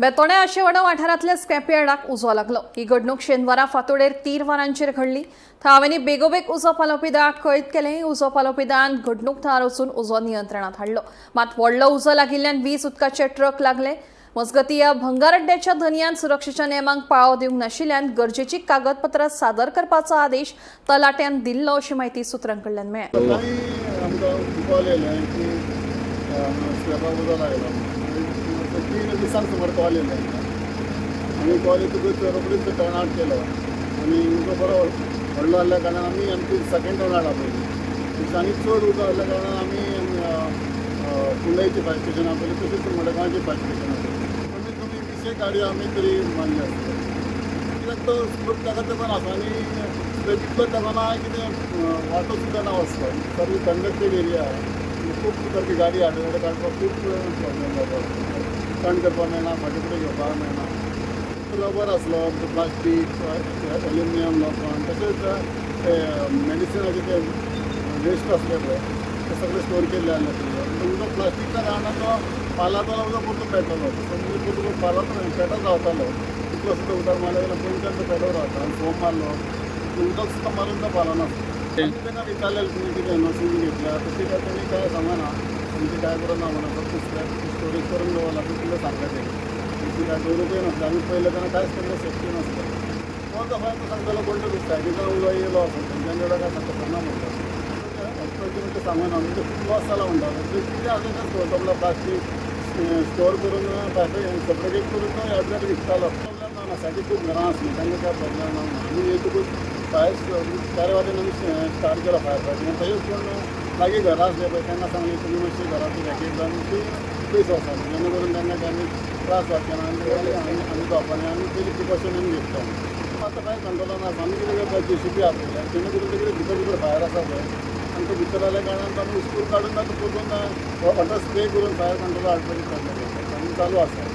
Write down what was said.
बेतोड्या आशेवाडो वाठारांतल्या स्क्रॅपयार्डाक उजो लागलो. ही घडणूक शेनवारा फांतोडेर 3 वरांचेर घडली. थळाव्यांनी बेगोबेग उजो पालोवपी दळाक कळीत केलें. उजो पालोवपी दळान घडणूक थळार वचून उजो नियंत्रणात हाडलो. मात व्हडलो उजो लागिल्ल्यान वीज उदकाचे ट्रक लागले. मजगती ह्या भंगारअड्ड्याच्या धनयान सुरक्षेच्या नेमांक पाळो दिवंक नाशिल्ल्यान गरजेची कागदपत्रां सादर करपाचो आदेश तलाट्यान दिल्लो अशी माहिती सुत्रां कडल्यान मेळ्ळ्या. सकाळी आमकां कॉल येयले की स्लॅबाक उजो लागला. 3 दिसांक सुमार कॉल येयले आमकां. आमी कॉल येतकूच रोखडीच टर्न आवट केलो आनी उजो बरो व्हडलो आहल्या कारणान आमी आमची सेकंड टर्न आवट आपयली. आनी चड उजो आहल्या कारणान आमी कुंडयची फायर स्टेशन आपयली, तशेंच मडगांवची फायर स्टेशन आपयली. कमीत कमी 20 गाडयो आमी तरी मारली आसतली, कित्याक तो स्लोप ताका तेंकून आसा आनी स्लोप इतलो तेंकून आहा की तें वाटो सुद्दां ना वचपाक. सारकी कंजस्टेड एरिया, खूब सारकी गाडी आडवे काडपाक खूब प्रॉब्लेम जाता. टर्न करपाक मेळना, फाटीं फुडें घेवपाक मेळना. रबर आसलो, प्लास्टीक, एल्युमिनियम, लोखण, तशेंच ते मेडिसिनाचे ते वेस्ट आसले पळय, ते सगळे स्टोर केल्ले आहले. थंय उदक प्लास्टिकच्या कारणान तो पालातलो, उदक परतून पेटलो. परतून पालातो पेटत रावतालो. तितलो सुद्दां उदक मारलें जाल्यार पयलींच्यान तो पेटत रावता. आनी फोम मारलो, उदक सुद्दां मारून तो पालना. आमी तांकां विचारलें, तुमी कितें एनओसी बी घेतल्या? तशें काय तेणी काय सांगना, तुमचें काय करूं ना म्हणून. फक्त स्क्रॅप स्टोरेज करून दवरला तितलें सांगलें तेणी. तुमची काय दवरूंकय नासलें. आमी पळयलें तेन्ना कांयच तेंकां सेफ्टी नासलें. कोण तो खंय तो सांगतालो, कोण तो सायडीच्यान उजो येयलो आसा, तेंच्यानी एवढं काय खबर ना म्हणटा. एक्चुअली ते सांगना, म्हणजे खूब लॉस जाला म्हणटा. ते कितें आसा तें स्टोर, प्लास्टीक स्टोर करून सेपरेट करून तो एवरेज विकतालो. प्रॉब्लेम ना, सायडीक खूब घरां आसलीं, तांकां काय प्रॉब्लेम ना. आमी येतकूच फायर 4 वाटेन आमी स्टार्ट केलो फायर फायटींग. तशेंच कोण लागीं घरां आसले पळय, तांकां सांगलें, तुमी मातशी घरांतून इवॅक्युएट जावन मातशी पयस वचात, जेणे करून तांकां डॅमेज त्रास जावचे ना. आनी आमी जावपा आमी पयलीं प्रिकॉशन आमी घेतलो. आतां कांय कंट्रोलान आसा. आमी कितें करता, जेसीबी आपयल्या, जेणे करून ते कितें भितर भितर फायर आसा पळय, आनी तो भितर जाल्या कारणान तो आमी उस्कून काडून ताका परतून वॉटर स्प्रे करून फायर कंट्रोल हाडपाची प्रयत्न करतात आनी चालू आसा.